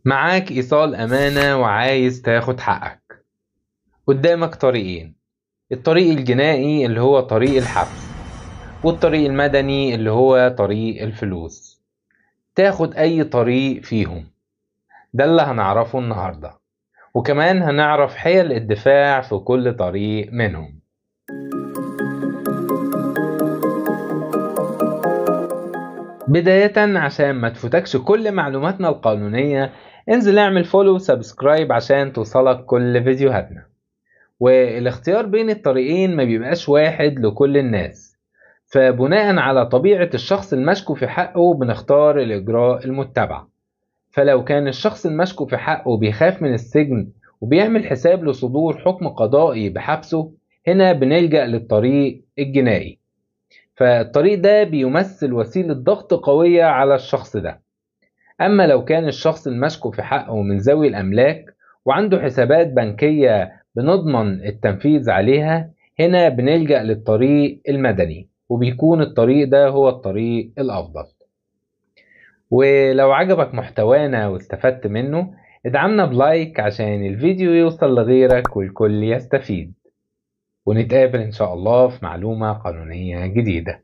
معاك إيصال أمانة وعايز تاخد حقك. قدامك طريقين: الطريق الجنائي اللي هو طريق الحبس، والطريق المدني اللي هو طريق الفلوس. تاخد أي طريق فيهم؟ ده اللي هنعرفه النهاردة، وكمان هنعرف حيل الدفاع في كل طريق منهم. بداية عشان ما تفوتكش كل معلوماتنا القانونية، انزل اعمل follow و subscribe عشان توصلك كل فيديوهاتنا. والاختيار بين الطريقين ما بيبقاش واحد لكل الناس، فبناء على طبيعة الشخص المشكو في حقه بنختار الإجراء المتبع. فلو كان الشخص المشكو في حقه بيخاف من السجن وبيعمل حساب لصدور حكم قضائي بحبسه، هنا بنلجأ للطريق الجنائي. فالطريق ده بيمثل وسيلة ضغط قوية على الشخص ده. أما لو كان الشخص المشكو في حقه من ذوي الأملاك وعنده حسابات بنكية بنضمن التنفيذ عليها، هنا بنلجأ للطريق المدني، وبيكون الطريق ده هو الطريق الأفضل. ولو عجبك محتوانا واستفدت منه، ادعمنا بلايك عشان الفيديو يوصل لغيرك والكل يستفيد. ونتقابل إن شاء الله في معلومة قانونية جديدة.